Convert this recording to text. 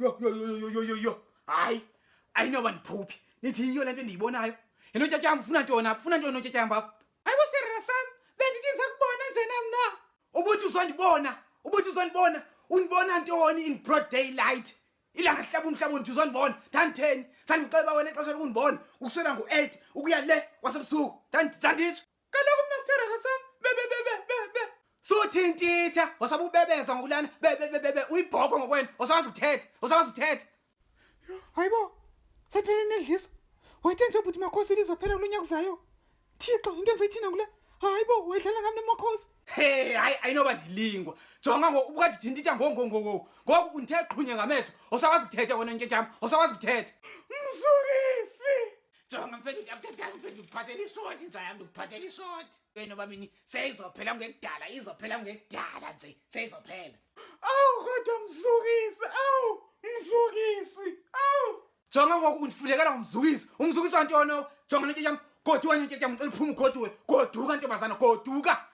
Yho, yho, yho, yho, yho, yho, yho. Hayi, ayinoba ndiphuphi. Nithi yiyo le nto endiyibonayo. Yena utyatyamba ufuna ntoni apha? Ufuna ntoni utyatyamba apha? Hayibo sirera sam, bendithi ndisakubona nje na mna. Ubuthi uzondibona, ubuthi uzondibona, undibona ntoni in broad daylight? Ilanga lihlaba umhlaba undithi uzondibona. Ndanditheni? Sandixeba wena ixesha lokundibona ukusukela ngo-8 ukuya le kwasebusuku. Ndanditsho. Kaloku mna sitherera sam, bebe bebe bebe. Suthintitha, wasabubebeza ngokulana bebe bebe bebe uyibhoko ngokwena, wasakwazi ukuthetha, wasakwazi ukuthetha. Hayibo, sephele nedliso. Wayithe nje bhuti Makhosi lizophela kulo nyaka uzayo. Thixo, into endizoyithina kule. Hayibo, wayidlala ngam nemakhosi. Hey, hayi ayinoba ndilingwa. Jonga ngoku ubukade uthintitha ngo ngo ngo ngo. Ngoku undithe qhunye ngamehlo, awusakwazi kuthetha wena ntyentyam, awusakwazi kuthetha. Mzukisi. Jonga mfethu, ndiyakuthetha mfethu, ndikuphathela ishoti nja yam, ndikuphathela ishoti. Wena bamini seyizophela ngekudala, izophela ngekudala nje, seyizophela. Awu kodwa Mzukisi, awu Mzukisi, awu. Jonga ngoku undifundekela ngomzukisi. Umzukisi wantoni? Jonga nentyetyam, goduka nentyetyam, ngicela uphume ugoduke. Goduka ntombazana, goduka.